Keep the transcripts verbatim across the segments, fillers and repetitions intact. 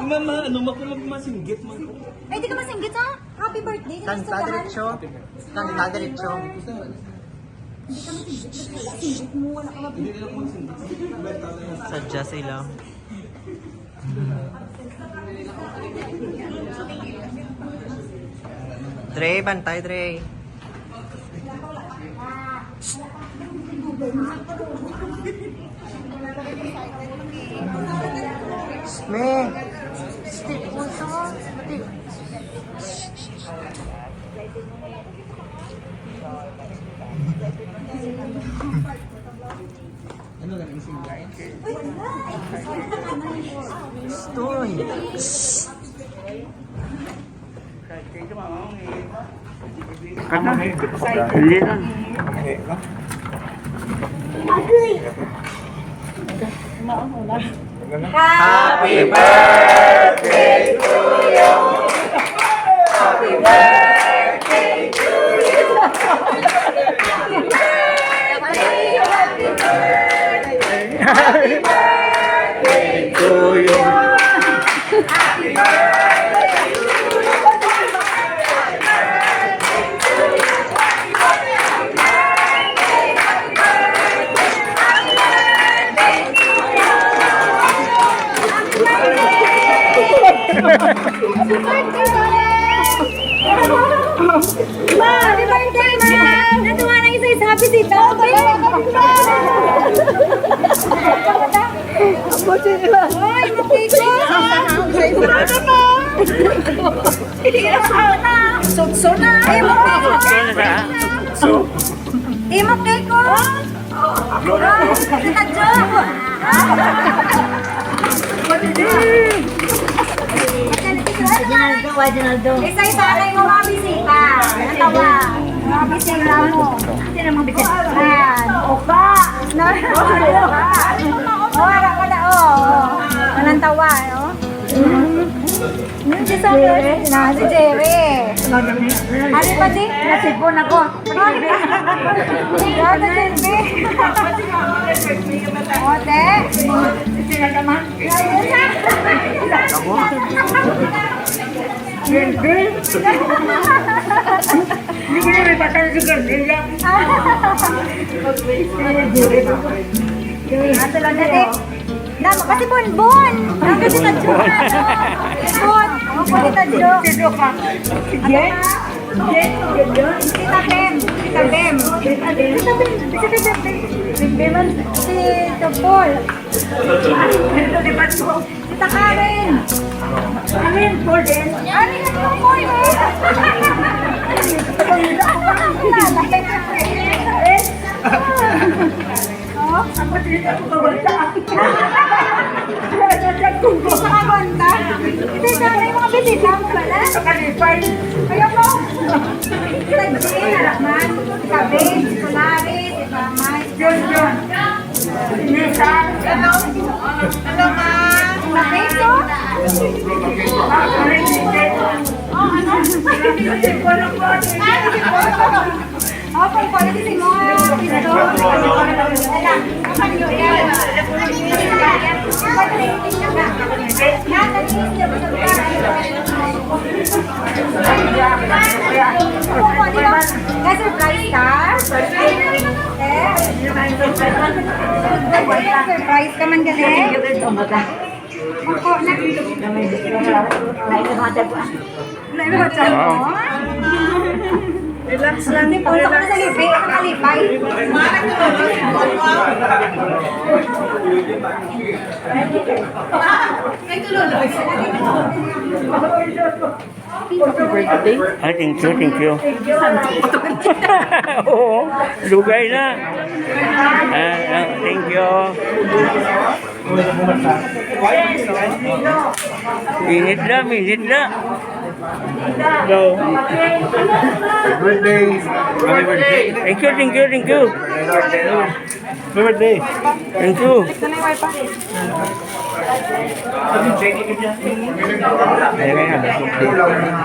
Mama, ano, makulag masinggit, ma. Ay, di ka masinggit, ha? Happy birthday. Kanta diretso. Kanta diretso. Hindi ka masinggit. Singgit mo, wala ka masinggit. Sadya sila. Dre, bantay, Dre. Me. Stick, puso. Stick. Stoy. Kana? Hindi na. Happy birthday to you. Happy birthday to you. Happy birthday, happy birthday. Happy birthday to you. Happy birthday to you. Ma, happy birthday, ma! Natuwa na isa is happy si Toby. Hoy, mapiko! Sutso na! Ay, mapiko! Imo kay ko. Kita Jo. Ginaldo, wa, Ginaldo. Isa-isa na yung mga bisita. Natawa. Mga bisita mo. Sino mga bisita? Yan. Opa. Na. Oh, wala pala, oh. Walang tawa, no? Hmm, si Sandra, na, si Jerry. Ano pa di? Nasipon ako. Grabe, Jerry. Ote. Hindi ko na may patay sa gandila. Ato lang dali. Na, kasi bonbon. Ang kasi sa tsuhan. Bonbon. Ang kulit na dyo. Sino ka? Jen? Jen? Jen? Tita Bem. Tita Bem. Tita Bem. Tita Bem. Tita Bem. Si Tupol. Ito, di ba, ito? Tita Karen. Karen, Golden. Karen, ano po yun? Eh? Oh? Ako, di na ako mawala. Di ka kagwanta? Kasi sa may mga bisita mo pala. Sa kalipay. Ayaw mo. Sa Jane, Araman. Cabbage, Solaris, Ipamay. Yun, yun. Lisa. Hello. Hello, ma. Sa peso? Ah, ano? Ay, Oh, pang quality si mo, ah, pisto. Alam, ang panyo yan. Na-surprise ka? Eh? Surprise ka man kasi? Ako na. Wow. Relax lang. Hindi po sa mga libi, ang kalipay. Ay, thank you, thank you. Oo, lugay na. Ah, ah, thank you. Init na, init na. Hello. Birthday. Happy birthday. Thank you, thank you, thank you. Happy birthday. Thank you. Ayan, ayan.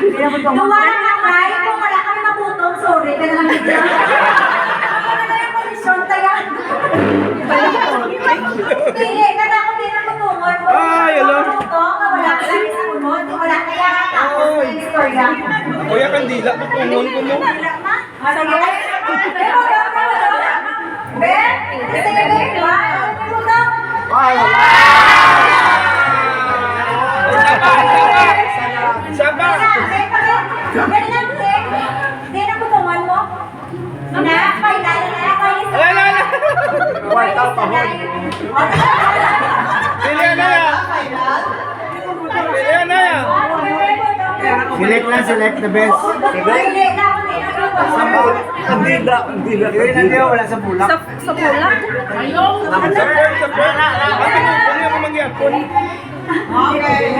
Duwa na ka, Kai. Kung wala kami mabutom, sorry ka na lang dyan. Ano na yung posisyon, kaya? Dili, kada ako din ang butongon mo. Ay, ala. Buto, nga wala ka lang sa unod, wala kaya tapos Ay. Ang istorya. Kuya, kandila, butongon ko mo. Kandila, ma? Ano? Pero, pero, pero, Ben, sige, Ben, ma. Ano yung buto? Ay, wala. Isa pa. Isa, Ben, pa, Ben. Ben lang, Ben. Hindi na butongan mo. Na, final na, final na. Wala, wala, wala. Kwarta pa, hon. Pilihan na yan. Pilihan na yan. Select lang, select the best. Select. Ang dila, ang dila. Yun ang dila, wala sa bulak. Sa, sa bulak. Sa bulak, sa bulak. Ano yung kumagyapon? Okay.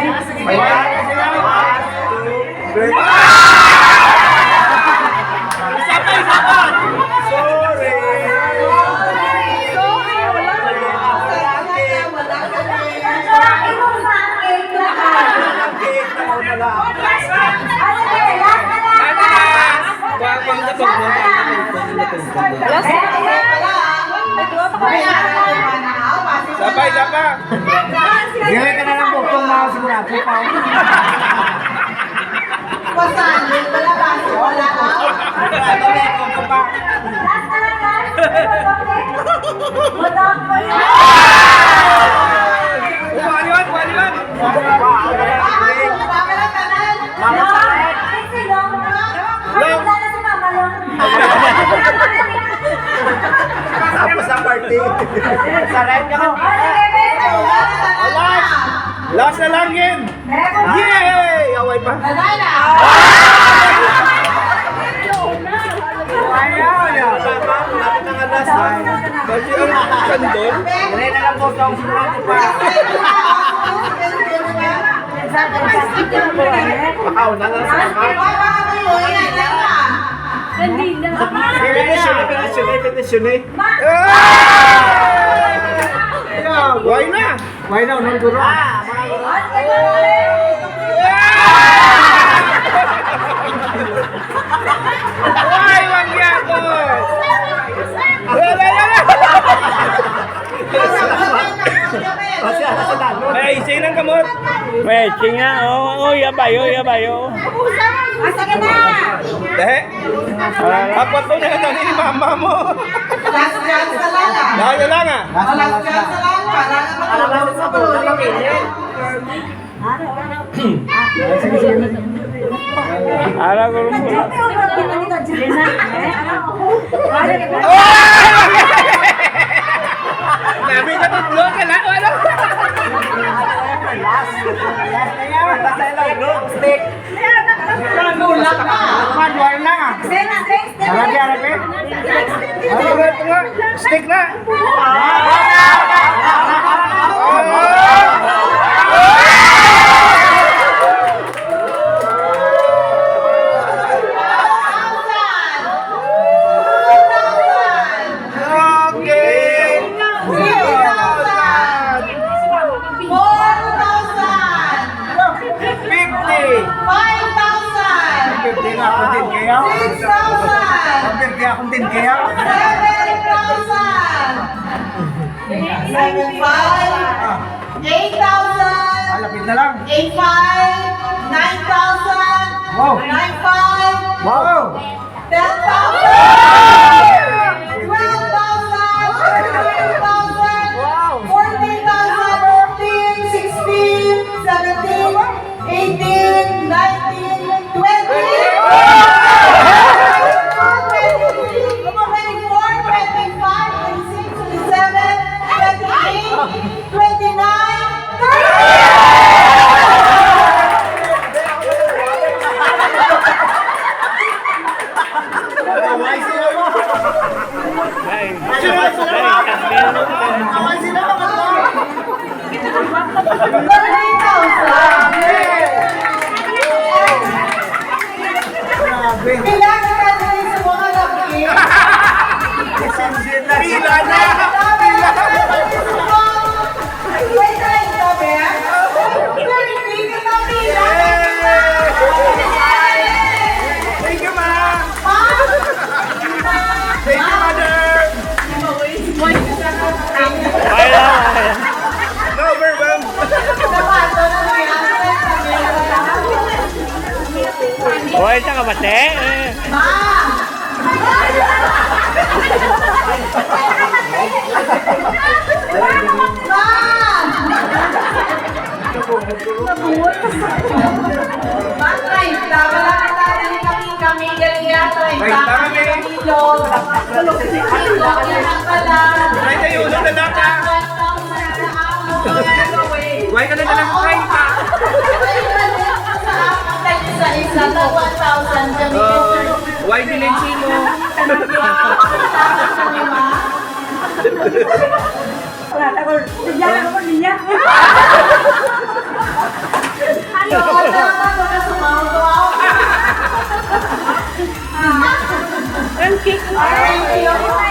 Ayan. Sorry. Sorry, wala. Last. May dua pa kami. Isa pa, isa pa. Dili ka na lang bukong na sigurado pa. Pasan, yung palabas, wala ka. Last na lang, guys. Kuha niyo, kuha niyo. Mama, mama, mama, mama. Mama, mama. Mama, mama. Mama, mama. Tapos ang party. Saray ka mo. Last! Last na lang, Gin! Yay! Away pa. Ayaw, ayaw. Kasi ang kandol. Wala na lang po sa sigurado pa. Pakaw na lang sa mga. Dali na. Repetition, repetition, repetition eh. Why na? Why na, unang guro? Why, wag niya ako? Wala, wala, wala. May icing ng kamot. May icing nga. Oh, oh, yabay, oh, yabay, oh. Ah, sige na. Eh? Apat to na ito ni mama mo. Last chance na lang, ah. Dahil na lang, ah. Oh, last chance na lang. Para na matulog sa pamilya. Ara ko rin po. Sabi ka, tatlo ka na, ano? Last. Last na yan. Basta yung stick. Ano lang, ah. Harapi, harapi. Harapi, harapi nga. Stick na. Okay. Three thousand. Four thousand. Fifty. Five thousand. Fifty nga akong ten K, ah. Six thousand. Fifty akong ten K, ah. Seven thousand. Seven five. Eight thousand. Ah, lapit na lang. Eight five. Nine thousand. Wow. Nine five. Wow. Ten thousand! Twelve thousand! Thirteen thousand! Wow! Fourteen thousand! Fifteen, sixteen, seventeen, eighteen, nineteen, twenty! Twenty-four, twenty-five, twenty-six, twenty-seven, twenty-eight, Twenty-nine, thirty! Thirty thousand! Grabe. Pila ka diri sa mga laki? Pila na! Pila! May treinta, Ben? Thirty ka na, pila! Ay, siya ka ba, te? Eh. Ma! Ma! Bakit? Tama lang ang dati ni kami, kami, ganyan, treinta. Treinta kami. Kilo. Ito, yan ang pala. Ay, tayo, ulo na lang, ah. One thousand na ako. Why ka na lang treinta? Ay, mali. Sa akin, isa-isa, tag one thousand kami. Oh, why binensi mo? Wala na ko. Bigyan ako niya. Ano? Ang cake. Thank you.